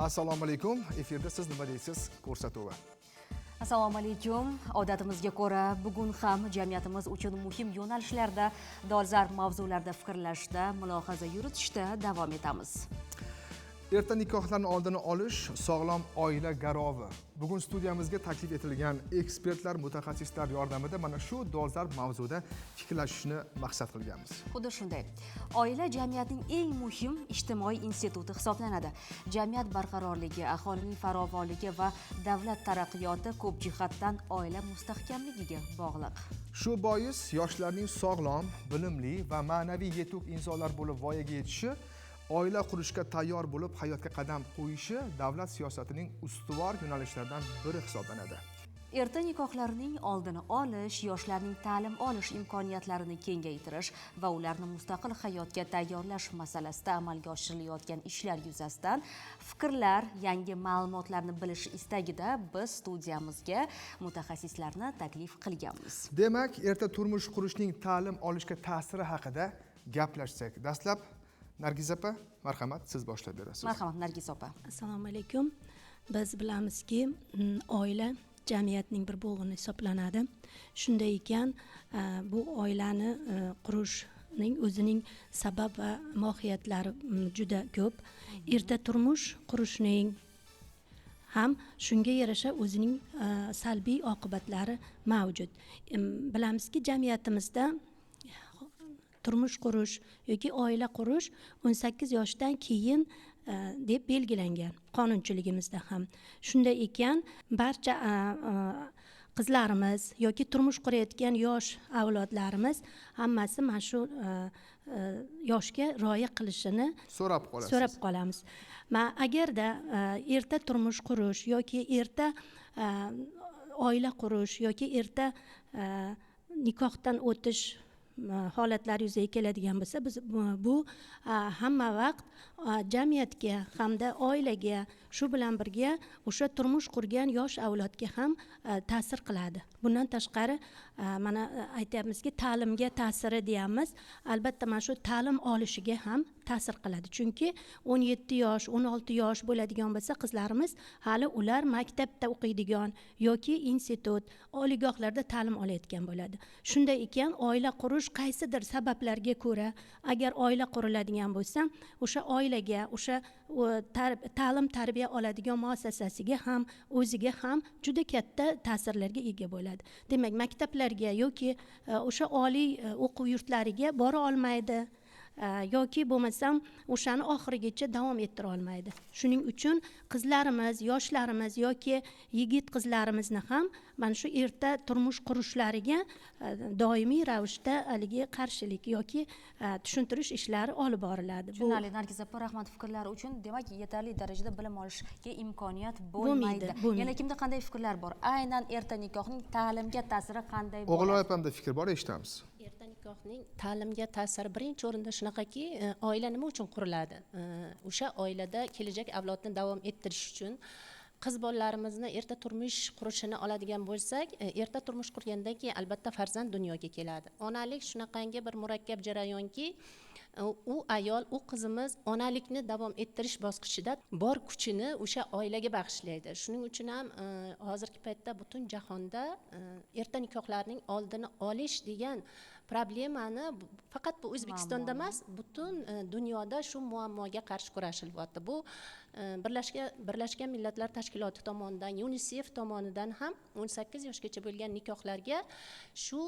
Assalomu alaykum. Efirda "Siz nima deysiz" ko'rsatuvi. Assalomu alaykum. Odatimizga ko'ra, bugun ham jamiyatimiz uchun muhim yo'nalishlarda, dolzarb mavzularda fikrlashda, mulohaza yuritishda davom etamiz. Erta nikohlarni oldini olish sog'lom oila garovi. Bugun studiyamizga taklif etilgan ekspertlar, mutaxassislar yordamida mana shu dolzarb mavzuda fikrlashishni maqsad qilganmiz. Xuddi shunday. Oila jamiyatning eng muhim ijtimoiy instituti hisoblanadi. Jamiyat barqarorligi, aholining farovonligi va davlat taraqqiyoti ko'p jihatdan oila mustahkamligiga bog'liq. Shu bois yoshlarning sog'lom, bilimli va ma'naviy yetuk insonlar bo'lib voyaga yetishi, oila qurishga tayyor bo'lib hayotga qadam qo'yishi davlat siyosatining ustuvor yo'nalishlaridan biri hisoblanadi. Erta nikohlarning oldini olish, yoshlarning ta'lim olish imkoniyatlarini kengaytirish va ularni mustaqil hayotga tayyorlash masalasida amalga oshirilayotgan ishlar yuzasidan fikrlar, yangi ma'lumotlarni bilish istagida biz studiyamizga mutaxassislarni taklif qilganmiz. Demak, erta turmush qurishning ta'lim olishga ta'siri haqida gaplashsak, dastlab Nargiz opa, marhamat, siz boshlab berasiz. Marhamat, Nargiz opa. Assalomu alaykum. Biz bilamizki, oila jamiyatning bir bo'g'ini hisoblanadi. Shunday ekan, bu oilani qurishning o'zining sabab va mohiyatlari juda ko'p. Erta turmush qurishning ham shunga yarasha o'zining salbiy oqibatlari mavjud. Bilamizki, jamiyatimizda turmush qurish yoki oila qurish 18 yoshdan keyin deb belgilangan qonunchiligimizda ham. Shunday ekan, barcha qizlarimiz yoki turmush qurayotgan yosh avlodlarimiz hammasi mana shu yoshga rioya qilishini so'rab qolasiz. So'rab qolamiz. Ma agarda erta turmush qurish yoki erta oila qurish yoki erta nikohdan o'tish holatlari yuzaga keladigan bo'lsa, biz bu hamma vaqt jamiyatga hamda oilaga, shu bilan birga o'sha turmush qurgan yosh avlodga ham ta'sir qiladi. Bundan tashqari, mana aytyapmizki, ta'limga ta'siri deyapmiz. Albatta, mana shu ta'lim olishiga ham ta'sir qiladi, chunki 17 yosh, 16 yosh bo'ladigan bo'lsa, qizlarimiz hali ular maktabda o'qiydigan yoki institut, oliygohlarda ta'lim olayotgan bo'ladi. Shunday ekan, oila qurish qaysidir sabablarga ko'ra agar oila quriladigan bo'lsa, o'sha oilaga, o'sha ta'lim tarbiya oladigan muassasasiga ham, o'ziga ham juda katta ta'sirlarga ega bo'ladi. Demak, maktablarga yoki o'sha oliy o'quv yurtlariga bora olmaydi yoki bo'lmasam o'shani oxirigacha davom ettira olmaydi. Shuning uchun qizlarimiz, yoshlarimiz yoki yigit qizlarimizni ham mana shu erta turmush qurishlariga doimiy ravishda haligi qarshilik yoki tushuntirish ishlari olib boriladi. Tushunarli, Nargiz opa, rahmat fikrlar uchun. Demak, yetarli darajada bilim olishga imkoniyat bo'lmaydi. Bo'lmaydi. Yana kimda qanday fikrlar bor? Aynan erta nikohning ta'limga ta'siri qanday O'g'il bo'ladi? Opamda fikr bor, eshitamiz. Erta nikohning ta'limga ta'siri birinchi o'rinda shunaqaki, oila nima uchun quriladi? O'sha oilada kelajak avlodni davom ettirish uchun. Qiz bolalarimizni erta turmush qurishini oladigan bo'lsak, erta turmush qurgandan keyin albatta farzand dunyoga keladi. Onalik shunaqangi bir murakkab jarayonki, u ayol, u qizimiz onalikni davom ettirish bosqichida bor kuchini o'sha oilaga bag'ishlaydi. Shuning uchun ham hozirgi paytda butun jahonda erta nikohlarning oldini olish degan problemani faqat bu O'zbekistonda emas, butun dunyoda shu muammoga qarshi kurashilyapti. Bu Birlashgan Millatlar Tashkiloti tomonidan, YUNISEF tomonidan ham 18 yoshgacha bo'lgan nikohlarga shu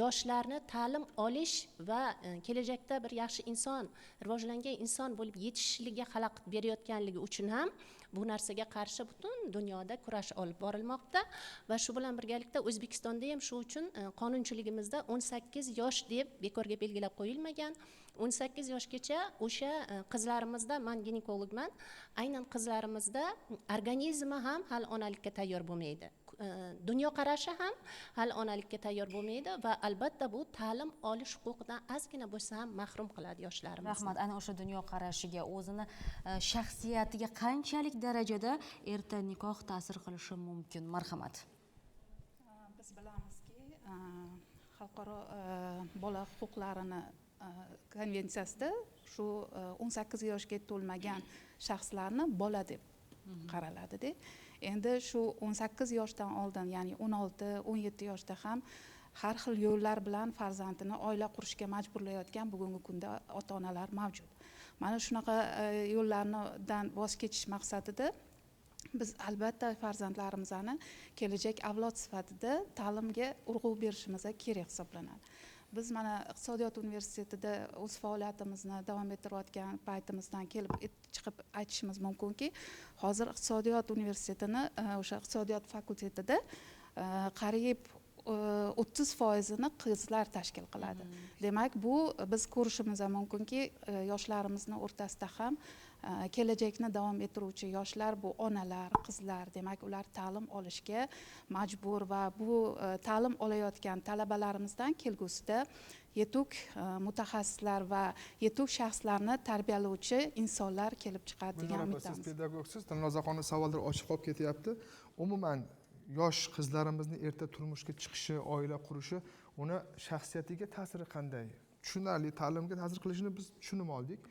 yoshlarni ta'lim olish va kelajakda bir yaxshi inson, rivojlangan inson bo'lib yetishishligiga xalaqit berayotganligi uchun ham bu narsaga qarshi butun dunyoda kurash olib borilmoqda. Va shu bilan birgalikda O'zbekistonda ham shu uchun qonunchiligimizda 18 yosh deb bekorga belgilab qo'yilmagan. 18 yoshgacha o'sha qizlarimizda, man ginekologman, aynan qizlarimizda organizmi ham hali onalikka tayyor bo'lmaydi, dunyoqarashi ham hali onalikka tayyor bo'lmaydi va albatta bu ta'lim olish huquqidan ozgina bo'lsa ham mahrum qiladi yoshlarimizni. Rahmat. Ana o'sha dunyoqarashiga, o'zini shaxsiyatiga qanchalik darajada erta nikoh ta'sir qilishi mumkin? Marhamat. Biz bilamizki, xalqaro bola huquqlarini konvensiyasida shu 18 yoshga to'lmagan shaxslarni bola deb qaraladida. Endi shu 18 yoshdan oldin, ya'ni 16-17 yoshda ham har xil yo'llar bilan farzandini oila qurishga majburlayotgan bugungi kunda ota-onalar mavjud. Mana shunaqa yo'llardan voz kechish maqsadida biz albatta farzandlarimizni kelajak avlod sifatida ta'limga urg'u berishimiz kerak hisoblanadi. Biz mana iqtisodiyot universitetida o'z faoliyatimizni davom ettirayotgan paytimizdan kelib chiqib aytishimiz mumkinki, hozir iqtisodiyot universitetini o'sha iqtisodiyot fakultetida qariyb 30%ni qizlar tashkil qiladi. Demak, bu biz ko'rishimiz mumkinki, yoshlarimizni o'rtasida ham kelajakni davom ettiruvchi yoshlar bu onalar, qizlar. Demak, ular ta'lim olishga majbur va bu ta'lim olayotgan talabalarimizdan kelgusida yetuk mutaxassislar va yetuk shaxslarni tarbiyalovchi insonlar kelib chiqadi degan umiddamiz. Siz pedagogsiz, Dilnozaxonni savollar ochiq qolib ketyapti. Umuman yosh qizlarimizni erta turmushga chiqishi, oila qurishi uni shaxsiyatiga ta'siri qanday? Tushunarli, ta'limga ta'sir qilishini biz tushunib oldik.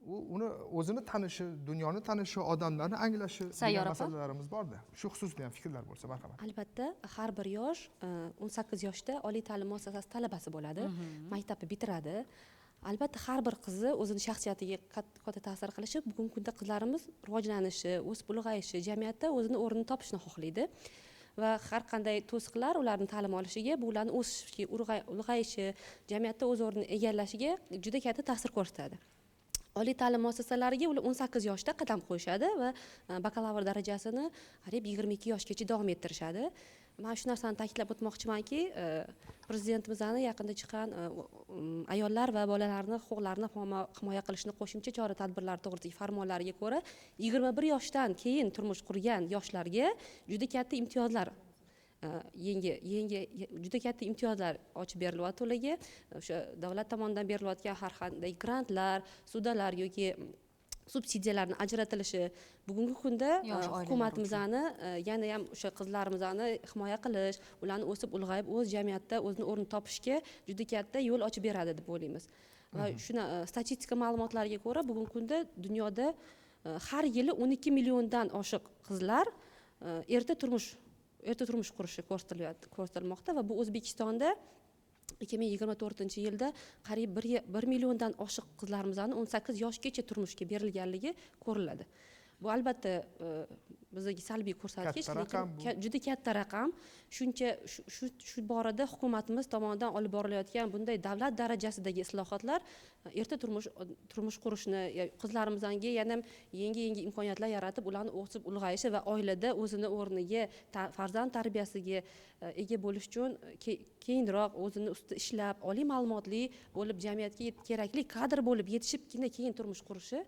U uni o'zini tanishi, dunyoni tanishi, odamlarni anglashi degan masalalarimiz borda. Shu xususida ham fikrlar bo'lsa, marhamat. Albatta, har bir yosh 18 yoshda oliy ta'lim muassasasi talabasi bo'ladi, maktabni bitiradi. Albatta, har bir qizi o'zini shaxsiyatiga katta ta'sir qilishi, bugungi kunda qizlarimiz rivojlanishi, o'sib ulg'ayishi, jamiyatda o'zini o'rnini topishni xohlaydi. Va har qanday to'siqlar ularni ta'lim olishiga, bu ularni o'sishiga, ulg'ayishi, jamiyatda o'z o'rnini egallashiga juda katta ta'sir ko'rsatadi. Oliy ta'lim muassasalariga ular 18 yoshda qadam qo'yishadi va bakalavr darajasini qariyb 22 yoshgacha davom ettirishadi. Men shu narsani ta'kidlab o'tmoqchimanki, prezidentimizning yaqinda chiqqan ayollar va bolalarni huquqlarini himoya qilishni qo'shimcha chora-tadbirlar to'g'risidagi farmonlariga ko'ra 21 yoshdan keyin turmush qurgan yoshlarga juda katta imtiyozlar yangi juda katta imtiyozlar ochib berilyapti ularga. O'sha davlat tomonidan berilayotgan har qanday grantlar, ssudalar yoki subsidiyalarni ajratilishi bugungi kunda hukumatimizni yana ham o'sha qizlarimizni himoya qilish, ularni o'sib ulg'ayib o'z jamiyatda o'zini o'rnini topishga juda katta yo'l ochib beradi deb o'ylaymiz. Va shuni statistika ma'lumotlariga ko'ra bugungi kunda dunyoda har yili 12 milliondan oshiq qizlar erta turmush qurishi ko'rsatilmoqda va bu O'zbekistonda 2024-yilda qariyb 1 milliondan oshiq qizlarimizni 18 yoshgacha turmushga berilganligi ko'riladi. Bu albatta bizga salbiy ko'rsatkich, lekin juda katta raqam. Shuncha shu borada hukumatimiz tomonidan olib borilayotgan bunday davlat darajasidagi islohotlar erta turmush qurishni, qizlarimizga yana yangi imkoniyatlar yaratib, ularni o'sib ulg'ayishi va oilada o'zini o'rniga, farzand tarbiyasiga ega bo'lish uchun keyinroq o'zini ustida ishlab, oliy ma'lumotli bo'lib, jamiyatga kerakli kadr bo'lib yetishibgina keyin turmush qurishi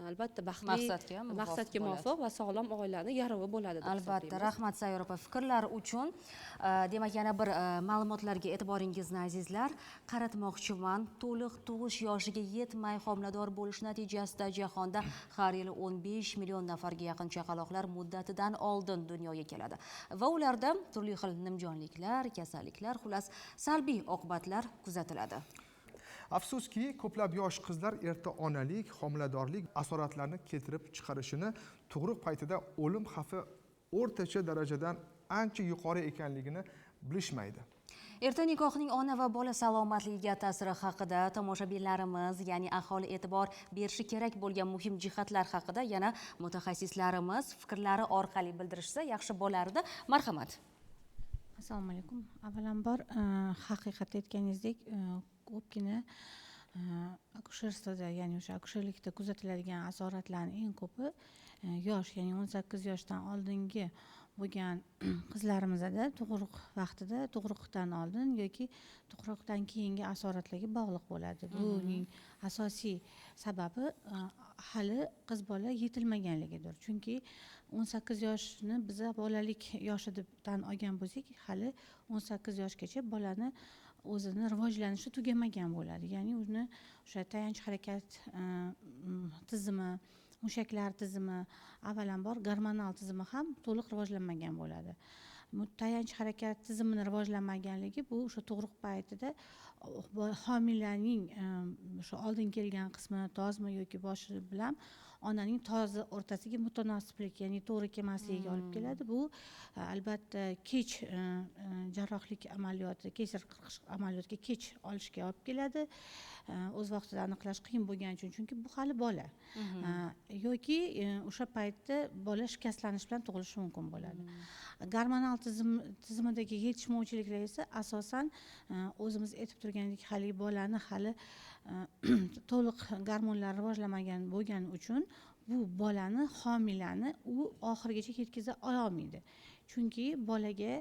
albatta baxtli, maqsadga muvofiq va sog'lom oilani garovi bo'ladi deb hisoblaymiz. Albatta, rahmat Sayyora opa fikrlar uchun. Demak, yana bir ma'lumotlarga e'tiboringizni azizlar qaratmoqchiman. To'liq tug'ish yoshiga yetmay homilador bo'lish natijasida jahonda har yili 15 million nafarga yaqin chaqaloqlar muddatidan oldin dunyoga keladi va ularda turli xil nimjonliklar, kasalliklar, xullas salbiy oqibatlar kuzatiladi. Afsuski, ko'plab yosh qizlar erta onalik, homiladorlik asoratlarini keltirib chiqarishini, tug'ruq paytida o'lim xavfi o'rtacha darajadan ancha yuqori ekanligini bilishmaydi. Erta nikohning ona va bola salomatligiga ta'siri haqida tomoshabinlarimiz, ya'ni aholi e'tibor berishi kerak bo'lgan muhim jihatlar haqida yana mutaxassislarimiz fikrlari orqali bildirishsa yaxshi bo'lardi. Marhamat. Assalomu alaykum. Avvalambor haqiqat aytganingizdek, ko'pgina akusherstvoda, ya'ni o'sha akusherlikda kuzatiladigan asoratlarning eng ko'pi yosh, ya'ni 18 yoshdan oldingi bo'lgan qizlarimizda tug'ruq vaqtida, tug'ruqdan oldin yoki tug'ruqdan keyingi asoratlarga bog'liq bo'ladi. Buning asosiy sababi hali qiz bola yetilmaganligidir. Chunki 18 yoshni biza bolalik yoshi deb tan olgan bo'lsak, hali 18 yoshgacha bolani o'zini rivojlanishi tugamagan bo'ladi. Ya'ni uni o'sha tayanch harakat tizimi, mushaklar tizimi, avvalambor gormonal tizimi ham to'liq rivojlanmagan bo'ladi. Tayanch harakat tizimini rivojlanmaganligi bu o'sha tug'ruq paytida homilaning o'sha oldin kelgan qismi, tozmi yoki boshi bilan onaning tozi o'rtasidagi mutanosiblik, ya'ni to'g'ri kelmasligiga olib keladi. Bu albatta kech jarrohlik amaliyoti, kesar qirqish amaliyotiga kech olishga olib keladi. O'z vaqtida aniqlash qiyin bo'lgani uchun, chunki bu hali bola. Yoki o'sha paytda bola shikastlanish bilan tug'ilishi mumkin bo'ladi. Gormonal tizimidagi yetishmovchiliklar esa asosan o'zimiz aytib turgandek, haligi bolani hali to'liq gormonlar rivojlanmagan bo'lgani uchun bu bolani, homilani u oxirigacha yetkaza olmaydi. Chunki bolaga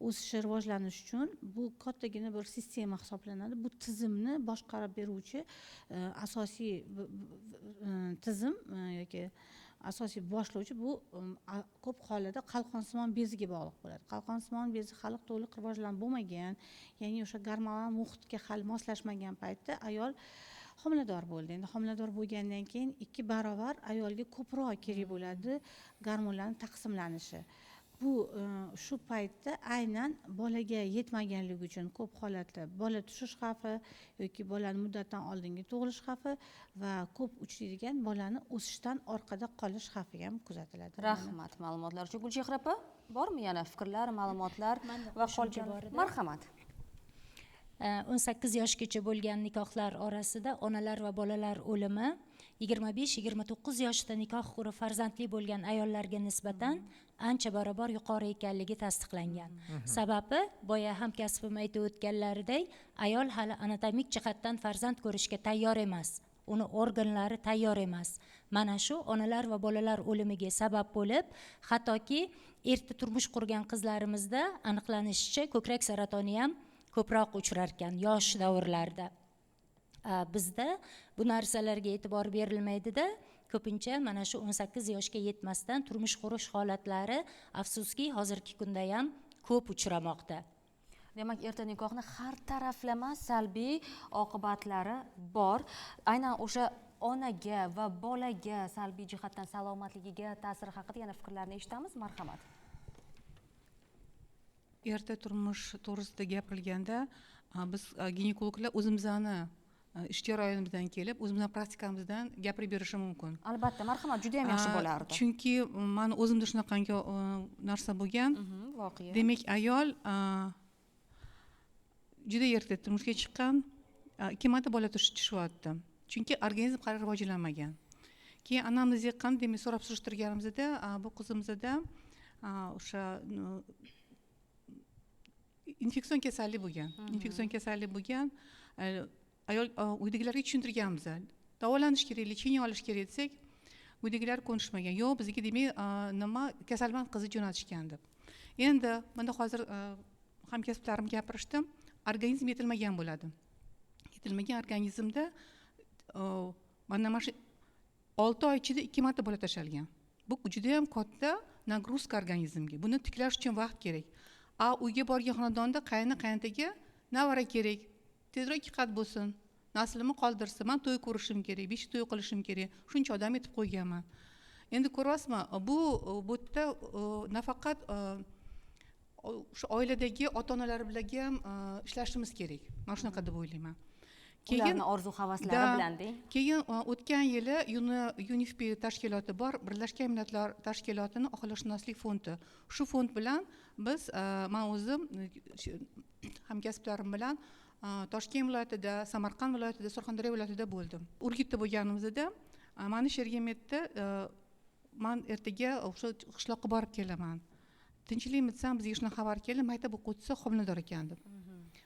o'sishi, rivojlanishi uchun bu kattagina bir sistema hisoblanadi. Bu tizimni boshqarib beruvchi asosiy tizim yoki asosiy boshlovchi bu ko'p hollarda qalqonsimon beziga bog'liq bo'ladi. Qalqonsimon bezi hali to'liq rivojlanib bo'lmagan, ya'ni o'sha gormonal muhitga hali moslashmagan paytda ayol homilador bo'ldi. Endi homilador bo'lgandan keyin 2 barobar ayolga ko'proq kerak bo'ladi gormonlarning taqsimlanishi. Bu shu paytda aynan bolaga yetmaganligi uchun ko'p holatda bola tushish xavfi yoki bolani muddatidan oldingi tug'ilish xavfi va ko'p uchraydigan bolani o'sishdan orqada qolish xavfi ham kuzatiladi. Rahmat ma'lumotlar uchun. Gulchehra opa, bormi yana fikrlar, ma'lumotlar va qolgan? Marhamat. 18 yoshgacha bo'lgan nikohlar orasida onalar va bolalar o'limi 25-29 yoshda nikoh qurib farzandli bo'lgan ayollarga nisbatan ancha barobar yuqori ekanligi tasdiqlangan. Sababi boya hamkasbim aytib o'tganlaridek, ayol hali anatomik jihatdan farzand ko'rishga tayyor emas, uni organlari tayyor emas. Mana shu onalar va bolalar o'limiga sabab bo'lib, hattoki erta turmush qurgan qizlarimizda aniqlanishicha ko'krak saratoni ham ko'proq uchrar ekan yosh davrlarda. Bizda bu narsalarga e'tibor berilmaydida, ko'pincha mana shu 18 yoshga yetmasdan turmush qurish holatlari afsuski hozirgi kunda ham ko'p uchramoqda. Demak, erta nikohni har taraflama salbiy oqibatlari bor. Aynan o'sha onaga va bolaga salbiy jihatdan salomatligiga ta'siri haqida yana fikrlarni eshitamiz. Marhamat. Erta turmush to'g'risida gapirilganda biz ginekologlar o'zimizni ish jarayonimizdan kelib, o'zimizning praktikamizdan gapirib berishim mumkin. Albatta, marhamat, juda ham yaxshi bo'lardi. Chunki meni o'zimda shunaqangi narsa bo'lgan. Voqea. Demak, ayol juda erta turmushga chiqqan, 2 marta bola tushyapti. Chunki organizm hali rivojlanmagan. Keyin anamnez yiqqan, demak, so'rab surishtirganimizda bu qizimizda o'sha infeksion kasallik bo'lgan. Infeksion kasallik bo'lgan. Ayol uydagilarga tushuntirganmiz. Davolanish kerak, lecheniya olish kerak desak, uydagilar ko'nishmagan. Yo'q, bizga demak, nima kasalmand qizni jo'natishgan deb. Endi mana hozir hamkasblarim gapirishdi, organizm yetilmagan bo'ladi. Yetilmagan organizmda mana shu 6 oy ichida 2 marta bola tashalgan. Bu juda ham katta nagruzka organizmga. Buni tiklash uchun vaqt kerak. A uyga borgan xonadonda qayni qaynotaga navara kerak. Tezroq 2 qat bo'lsin, naslimni qoldirsin, men to'y ko'rishim kerak, 5 to'y qilishim kerak. Shuncha odam yetib qo'yganman. Endi ko'ryapsizmi, bu yerda nafaqat o'sha oiladagi ota-onalar bilan ham ishlashimiz kerak. Men shunaqa deb o'ylayman. Keyin orzu havaslari bilan deng. Keyin o'tgan yili UNFP tashkiloti bor, Birlashgan Millatlar Tashkilotining Axloqshunoslik fondi. Shu fond bilan biz, men o'zim hamkasblarim bilan Toshkent viloyatida, Samarqand viloyatida, Surxondaryo viloyatida bo'ldim. Urgutda bo'lganimizda meni sherigim aytdi, men ertaga o'sha qishloqqa borib kelaman. Tinchlikmi desam, bizga shunaqa xabar keldi, maktab o'quvchisi homilador ekan deb.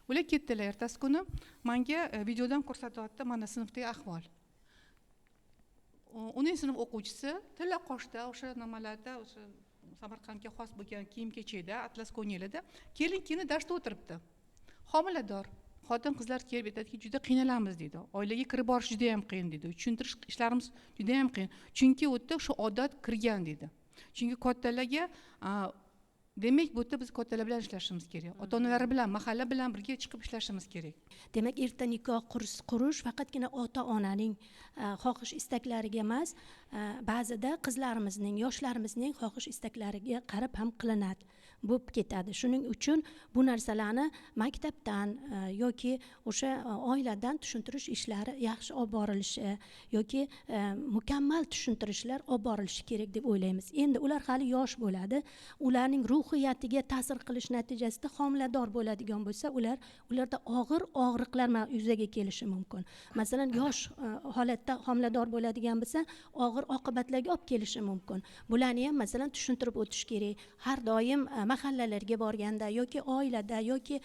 Ular ketdilar. Ertasi kuni menga videodan ko'rsatyapti, mana sinfdagi ahvol. 10 sinf o'quvchisi tilla qoshda, o'sha nimalarda, o'sha Samarqandga xos bo'lgan kiyim-kechakda, atlas ko'nglida kelin kiyini darsda o'tiribdi. Homilador. Xotin qizlar kelib aytadiki, juda qiynalamiz deydi. Oilaga kirib borish juda ham qiyin deydi. Tushuntirish ishlarimiz juda ham qiyin. Chunki u yerda shu odat kirgan deydi. Chunki kattalarga demak, bu yerda biz kattalar bilan ishlashimiz kerak. Ota-onalar bilan, mahalla bilan birga chiqib ishlashimiz kerak. Demak, erta nikoh qurish faqatgina ota-onaning xohish istaklariga emas, ba'zida qizlarimizning, yoshlarimizning xohish istaklariga qarab ham qilinadi. bo'lib ketadi. Shuning uchun bu narsalarni maktabdan yoki o'sha oiladan tushuntirish ishlari yaxshi olib borilishi yoki mukammal tushuntirishlar olib borilishi kerak deb o'ylaymiz. Endi ular hali yosh bo'ladi, ularning ruhiyatiga ta'sir qilish natijasida homilador bo'ladigan bo'lsa, ularda og'ir og'riqlar yuzaga kelishi mumkin. Masalan, yosh holatda homilador bo'ladigan bo'lsa, og'ir oqibatlarga olib kelishi mumkin. Bularni ham masalan tushuntirib o'tish kerak. Har doim mahallalarga borganda yoki oilada yoki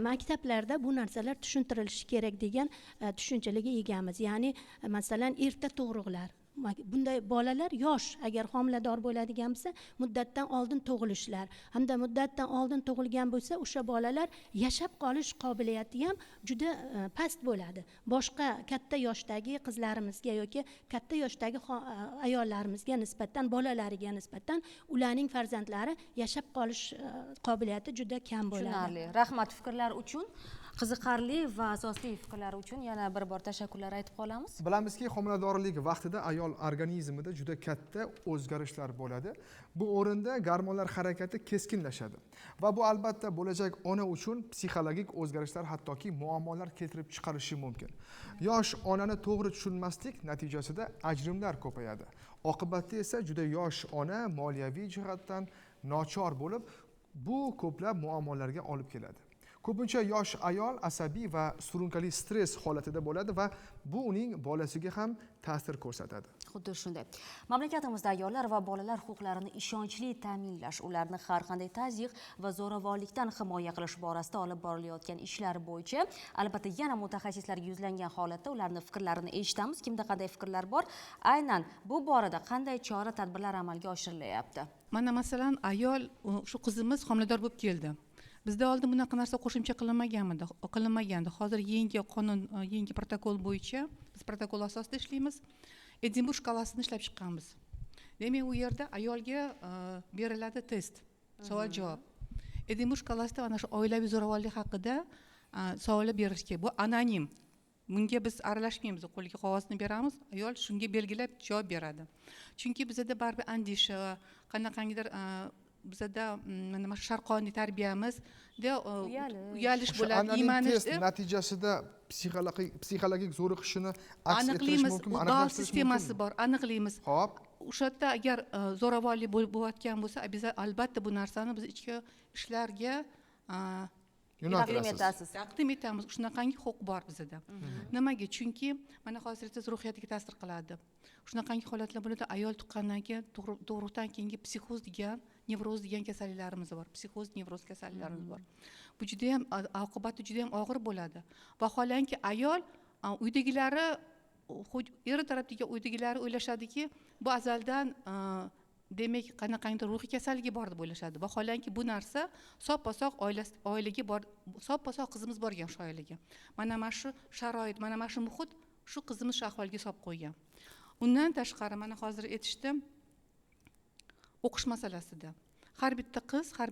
maktablarda bu narsalar tushuntirilishi kerak degan tushunchalarga egamiz. Ya'ni masalan erta tug'ruqlar, bunday bolalar yosh agar homilador bo'ladigan bo'lsa, muddatdan oldin tug'ilishlar hamda muddatdan oldin tug'ilgan bo'lsa, o'sha bolalar yashab qolish qobiliyati ham juda past bo'ladi. Boshqa katta yoshdagi qizlarimizga yoki katta yoshdagi ayollarimizga nisbatan, bolalariga nisbatan ularning farzandlari yashab qolish qobiliyati juda kam bo'ladi. Tushunarli. Rahmat fikrlar uchun. Qiziqarli va asosli fikrlar uchun yana bir bor tashakkurlar aytib qolamiz. Bilamizki, homiladorlik vaqtida ayol organizmida juda katta o'zgarishlar bo'ladi. Bu o'rinda gormonlar harakati keskinlashadi va bu albatta bo'lajak ona uchun psixologik o'zgarishlar, hattoki muammolar keltirib chiqarishi mumkin. Yosh onani to'g'ri tushunmaslik natijasida ajrimlar ko'payadi. Oqibatda esa juda yosh ona moliyaviy jihatdan nochor bo'lib, bu ko'plab muammolarga olib keladi. Ko'pincha yosh ayol asabiy va surunkali stress holatida bo'ladi va bu uning bolasiga ham ta'sir ko'rsatadi. Xuddi shunday. Mamlakatimizda ayollar va bolalar huquqlarini ishonchli ta'minlash, ularni har qanday tazyiq va zo'ravonlikdan himoya qilish borasida olib borilayotgan ishlar bo'yicha albatta yana mutaxassislarga yuzlangan holatda ularning fikrlarini eshitamiz. Kimda qanday fikrlar bor? Aynan bu borada qanday chora-tadbirlar amalga oshirilyapti? Mana masalan, ayol, shu qizimiz homilador bo'lib keldi. Bizda oldin bunaqa narsa qo'shimcha qilinmagandi. Hozir yangi qonun, yangi protokol bo'yicha biz protokol asosida ishlaymiz. Edinburg shkalasini ishlab chiqqanmiz. Demak, u yerda ayolga beriladi test, savol-javob. Edinburg shkalasida ana shu oilaviy zo'ravonlik haqida savollar berish kerak. Bu anonim. Bunga biz aralashmaymiz, qo'liga qog'ozni beramiz, ayol shunga belgilab javob beradi. Chunki bizda baribir andisha, qanaqangidir bizada mana shu sharqoniy tarbiyamizda uyalish bo'ladi, iymanish natijasida psixologik zo'riqishini aks ettirish mumkin, aniqlash sistemasi bor, aniqlaymiz. Xo'p, o'sha yerda agar zo'ravonlik bo'layotgan bo'lsa, albatta bu narsani biz ichki ishlarga yo'naltirasiz, taqdim etamiz. Shunaqangi huquq bor bizada. Nimaga? Chunki mana hozir aytsangiz ruhiyatiga ta'sir qiladi. Shunaqangi holatlar bo'ladi, ayol tuqqandan keyin tug'ruqdan keyingi psixoz degan, nevroz degan kasalliklarimiz bor. Psixoz, nevroz kasalliklarimiz bor. Bu juda ham oqibati juda ham og'ir bo'ladi. Vaholanki ayol uydagilari, eri tarafdagi uydagilari o'ylashadiki, bu azaldan demak qanaqangidir ruhiy kasalligi bor deb o'ylashadi. Vaholanki bu narsa soppa-sog' oilaga bor, soppa-sog' qizimiz borgan shu oilaga. Mana shu sharoit, mana shu muhit shu qizimiz shu ahvolga solib qo'ygan. Undan tashqari mana hozir aytishdim, o'qish masalasida har bitta qiz, har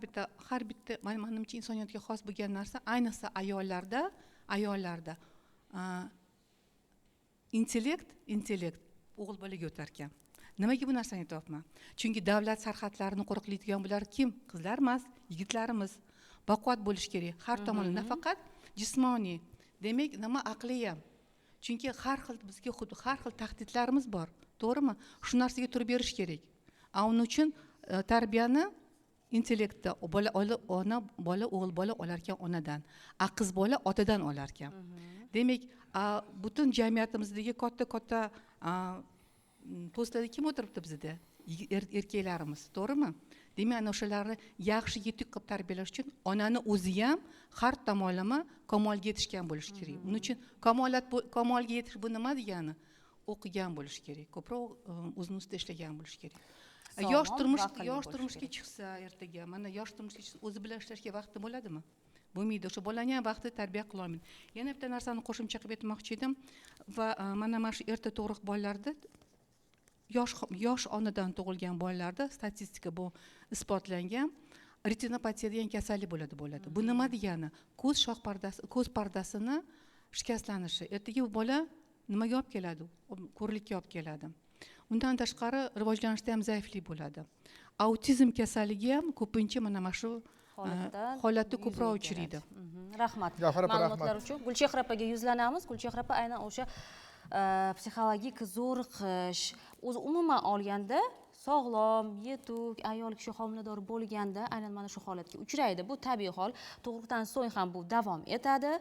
bitta manimcha insoniyatga xos bo'lgan narsa, ayniqsa ayollarda intellekt o'g'il bolaga o'tar ekan. Nimaga bu narsani aytyapman? Chunki davlat sarhadlarini qo'riqlaydigan bular kim? Qizlar emas, yigitlarimiz. Baquvvat bo'lish kerak har tomonlama, nafaqat jismoniy, demak nima aqliy ham. Chunki har xil bizga har xil tahdidlarimiz bor, to'g'rimi? Shu narsaga turib berish kerak. Uning uchun tarbiyani intellektda bola ona bola o'g'il bola olarkan onadan, a qiz bola otadan olarkan. Demak, butun jamiyatimizdagi katta-katta postlarda kim o'tiribdi bizda? Erkaklarimiz, to'g'rimi? Demak, ana o'shalarni yaxshi yetuk qilib tarbiyalash uchun onani o'zi ham har tomonlama kamolga yetishgan bo'lishi kerak. Buning uchun kamolga yetish bu nima degani? O'qigan bo'lishi kerak, ko'proq o'zini ustida ishlagan bo'lishi kerak. Yosh turmushga chiqsa ertaga, mana yosh turmushga chiqsa o'zi bilan ishlashga vaqti bo'ladimi? Bo'lmaydi. O'sha bolani ham vaqtida tarbiya qila olmaydi. Yana bitta narsani qo'shimcha qilib aytmoqchi edim va mana shu erta tug'ruq bolalarda, yosh onadan tug'ilgan bolalarda statistika bu isbotlangan, retinopatiya degan kasallik bo'ladi. Bu nima degani? Ko'z shox pardasi, ko'z pardasini shikastlanishi. Ertaga bu bola nimaga olib keladi? Ko'rlikka olib keladi. Undan tashqari rivojlanishda ham zaiflik bo'ladi. Autizm kasalligi ham ko'pincha mana shu holatda ko'proq uchraydi. Rahmat ma'lumotlar uchun. Gulchehra opaga yuzlanamiz. Gulchehra opa, aynan o'sha psixologik zo'riqish o'zi umuman olganda sog'lom, yetuk ayol kishi homilador bo'lganda aynan mana shu holatga uchraydi. Bu tabiiy hol. Tug'ruqdan so'ng ham bu davom etadi.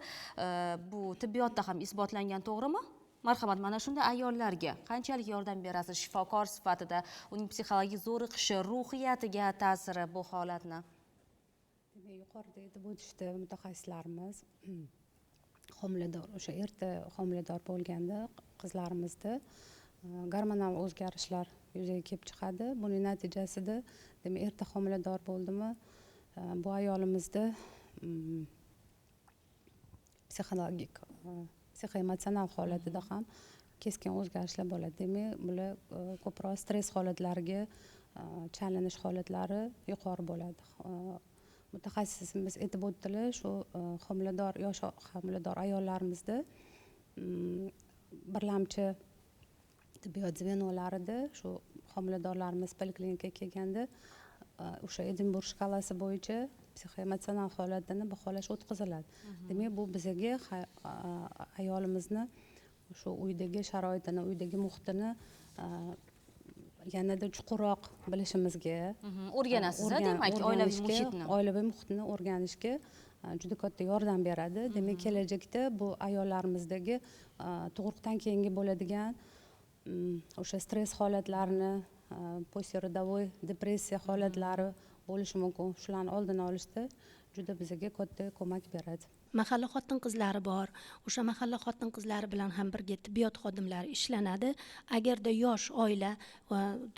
Bu tibbiyotda ham isbotlangan, to'g'rimi? Marhamat, mana shunda ayollarga qanchalik yordam berasiz shifokor sifatida, uning psixologik zo'riqishi, ruhiyatiga ta'siri bu holatni? Demak, yuqorida aytib o'tishdi mutaxassislarimiz, homilador, o'sha erta homilador bo'lganda qizlarimizda gormonal o'zgarishlar yuzaga kelib chiqadi. Buning natijasida, demak, erta homilador bo'ldimi, bu ayolimizda psixologik, psixoemotsional holatida ham keskin o'zgarishlar bo'ladi. Demak, bular ko'proq stress holatlariga chalinish holatlari yuqori bo'ladi. Mutaxassisimiz aytib o'tdilar, shu homilador, yosh homilador ayollarimizda birlamchi tibbiyot zvenolarida shu homiladorlarimiz poliklinikaga kelganda o'sha Edinburg shkalasi bo'yicha psixoemotsional holatini baholash o'tkaziladi. Demak, bu bizaga ayolimizni shu uydagi sharoitini, uydagi muhitini yanada chuqurroq bilishimizga, o'rganasiz, demak, oilaviy muhitni, oilaviy muhitni o'rganishga juda katta yordam beradi. Demak, kelajakda bu ayollarimizdagi tug'ruqdan keyingi bo'ladigan o'sha stress holatlarini, postrodовой depressiya holatlari bo'lishi mumkin. Shularni oldini olishda juda bizga katta ko'mak beradi. Mahalla xotin qizlari bor. O'sha mahalla xotin qizlari bilan ham birga tibbiyot xodimlari ishlanadi. Agarda yosh oila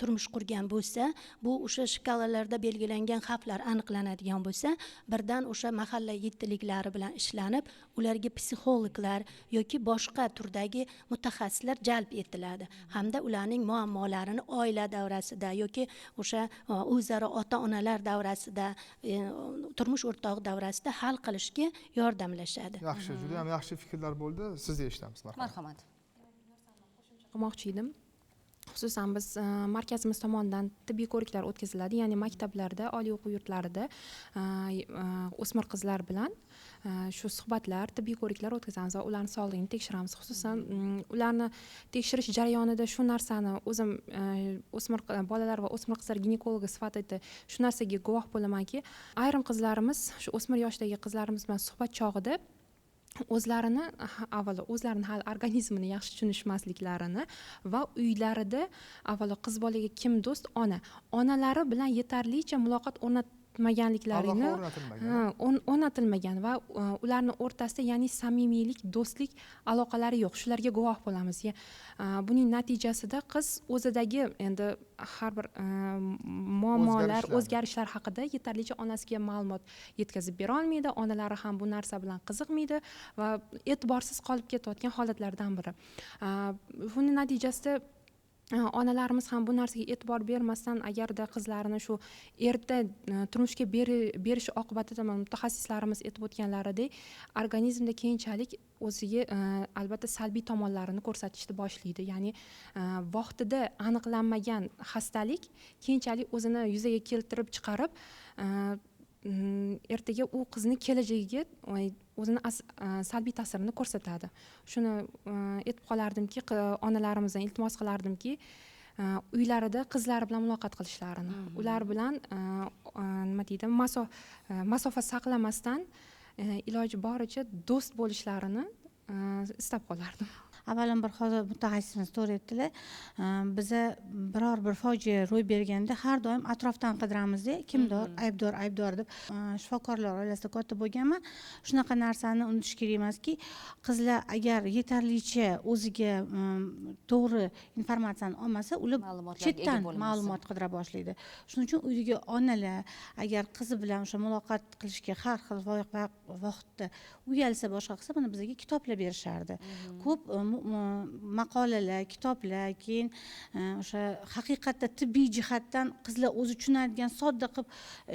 turmush qurgan bo'lsa, bu o'sha shkalalarda belgilangan xavflar aniqlanadigan bo'lsa, birdan o'sha mahalla yettiliklari bilan ishlanib, ularga psixologlar yoki boshqa turdagi mutaxassislar jalb etiladi hamda ularning muammolarini oila davrasida yoki o'sha o'zaro ota-onalar davrasida, turmush o'rtog'i davrasida hal qilishga yordam. Yaxshi, juda ham yaxshi fikrlar bo'ldi. Sizni eshitamiz, marhamat. Qilmoqchi edim. Xususan biz markazimiz tomonidan tibbiy ko'riklar o'tkaziladi, ya'ni maktablarda, oliy o'quv yurtlarida o'smir qizlar bilan shu suhbatlar, tibbiy ko'riklar o'tkazamiz va ularning sog'lig'ini tekshiramiz. Xususan ularni tekshirish jarayonida shu narsani o'zim o'smir bolalar va o'smir qizlar ginekologi sifatida shu narsaga guvoh bo'lamanki, ayrim qizlarimiz, shu o'smir yoshdagi qizlarimiz bilan suhbat chog'ida o'zlarini avvalo o'zlarini hali organizmini yaxshi tushunishmasliklarini va uylarida avvalo qiz bolaga kim do'st, ona, onalari bilan yetarlicha muloqot o'rnatmaganliklarini, o'rnatilmagan va ularning o'rtasida, ya'ni samimiylik, do'stlik aloqalari yo'q. Shularga guvoh bo'lamiz. Buning natijasida qiz o'zidagi endi har bir muammolar, o'zgarishlar haqida yetarlicha onasiga ma'lumot yetkazib bera olmaydi. Onalari ham bu narsa bilan qiziqmaydi va e'tiborsiz qolib ketayotgan holatlardan biri. Buning natijasida onalarimiz ham bu narsaga e'tibor bermasdan, agarda qizlarini shu erta turmushga berish oqibatida mutaxassislarimiz aytib o'tganlaridek, organizmda keyinchalik o'ziga albatta salbiy tomonlarini ko'rsatishni boshlaydi. Ya'ni vaqtida aniqlanmagan xastalik keyinchalik o'zini yuzaga keltirib chiqarib, ertaga u qizni kelajagiga o'zini salbiy ta'sirini ko'rsatadi. Shuni aytib qolardimki, onalarimizdan iltimos qilardimki, uylarida qizlari bilan muloqot qilishlarini, ular bilan nima deydi, masofa saqlamasdan iloji boricha do'st bo'lishlarini istab qolardim. Avvalambor hozir mutaxassisimiz to'g'ri aytdilar. Biza biror bir fojia ro'y berganda har doim atrofdan qidiramizda, kimdir aybdor, aybdor deb. Shifokorlar oilasida katta bo'lganman. Shunaqa narsani unutish kerak emaski, qizlar agar yetarlicha o'ziga to'g'ri informatsiyani olmasa, ular chetdan ma'lumot qidira boshlaydi. Shuning uchun uydagi onalar agar qizi bilan o'sha muloqot qilishga har xil vaqtda uyalsa, boshqa qilsa, mana bizga kitoblar berishardi. Ko'p maqolalar, kitoblar, keyin o'sha haqiqatda tibbiy jihatdan qizlar o'zi tushunadigan sodda qilib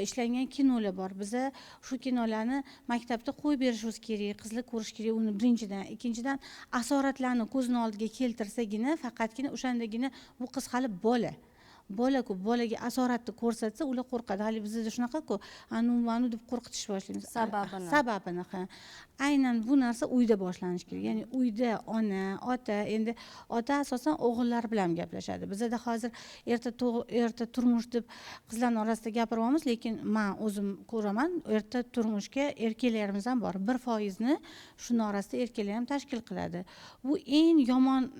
ishlangan kinolar bor. Biza shu kinolarni maktabda qo'yib berishimiz kerak, qizlar ko'rish kerak uni birinchidan. Ikkinchidan, asoratlarni ko'zini oldiga keltirsagina, faqatgina o'shandagina bu qiz hali bola. Bola-ku, bolaga asoratni ko'rsatsa, ular qo'rqadi. Hali bizda shunaqa-ku, anu manu deb qo'rqitish boshlaymiz. Sababini, ha. Aynan bu narsa uyda boshlanishi kerak. Ya'ni uyda ona, ota, endi ota asosan o'g'illar bilan gaplashadi. Bizda hozir erta turmush deb qizlarning orasida gapiryapmiz, lekin men o'zim ko'raman, erta turmushga erkaklarimiz ham bor. 1%ni shuni orasida erkaklar ham tashkil qiladi. Bu eng yomon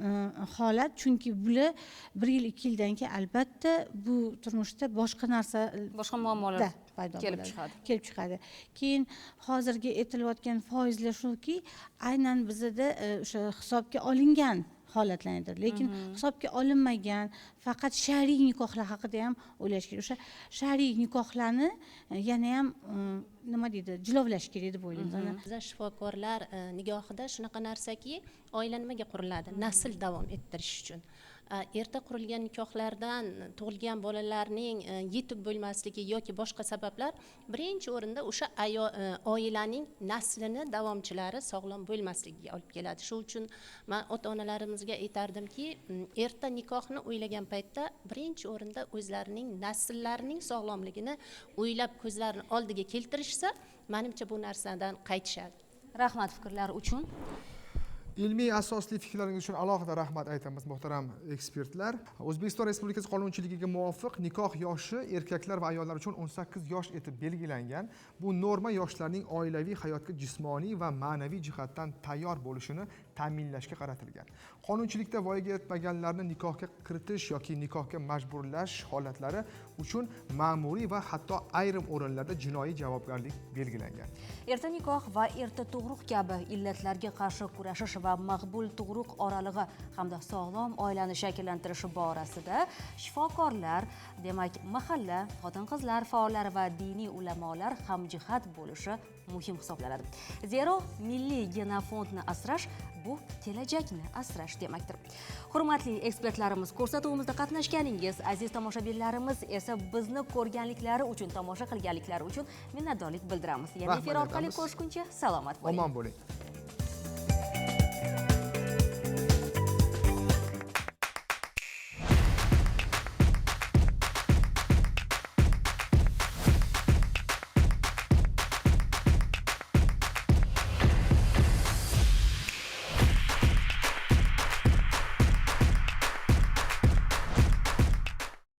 holat, chunki bular 1 yil 2 yildan keyin albatta bu turmushda boshqa narsa, boshqa muammolar paydo kelib chiqadi. Kelib chiqadi. Keyin hozirgi aytilayotgan foizlar shuki, aynan bizda o'sha hisobga olingan holatlar edi. Lekin hisobga olinmagan faqat shar'iy nikohlar haqida ham o'ylash kerak. O'sha shar'iy nikohlarni yana ham nima deydi, jilovlash kerak deb o'ylaymiz. Bizlar shifokorlar nigohida shunaqa narsaki, oila nimaga quriladi? Nasl davom ettirish uchun. Erta qurilgan nikohlardan tug'ilgan bolalarning yetuk bo'lmasligi yoki boshqa sabablar birinchi o'rinda o'sha oilaning naslini davomchilari sog'lom bo'lmasligiga olib keladi. Shu uchun men ota-onalarimizga aytardimki, erta nikohni o'ylagan paytda birinchi o'rinda o'zlarining nasllarining sog'lomligini o'ylab ko'zlarini oldiga keltirishsa, menimcha bu narsadan qaytishadi. Rahmat fikrlar uchun. Ilmiy asosli fikrlaringiz uchun alohida rahmat aytamiz, muhtaram ekspertlar. O'zbekiston Respublikasi qonunchiligiga muvofiq nikoh yoshi erkaklar va ayollar uchun 18 yosh etib belgilangan. Bu norma yoshlarning oilaviy hayotga jismoniy va ma'naviy jihatdan tayyor bo'lishini ta'minlashga qaratilgan. Qonunchilikda voyaga yetmaganlarni nikohga kiritish yoki nikohga majburlash holatlari uchun ma'muriy va hatto ayrim o'rinlarda jinoiy javobgarlik belgilangan. Erta nikoh va erta tug'ruq kabi illatlarga qarshi kurashish va maqbul tug'ruq oralig'i hamda sog'lom oilani shakllantirish borasida shifokorlar, demak, mahalla, xotin-qizlar faollari va diniy ulamolar hamjihat bo'lishi muhim hisoblanadi. Zero milliy genofondni asrash bu kelajakni asrash demakdir. Hurmatli ekspertlarimiz, ko'rsatuvimizda qatnashganingiz, aziz tomoshabinlarimiz esa bizni ko'rganliklari uchun, tomosha qilganliklari uchun minnatdorlik bildiramiz. Yana efir orqali ko'rishguncha salomat bo'ling. Omon bo'ling.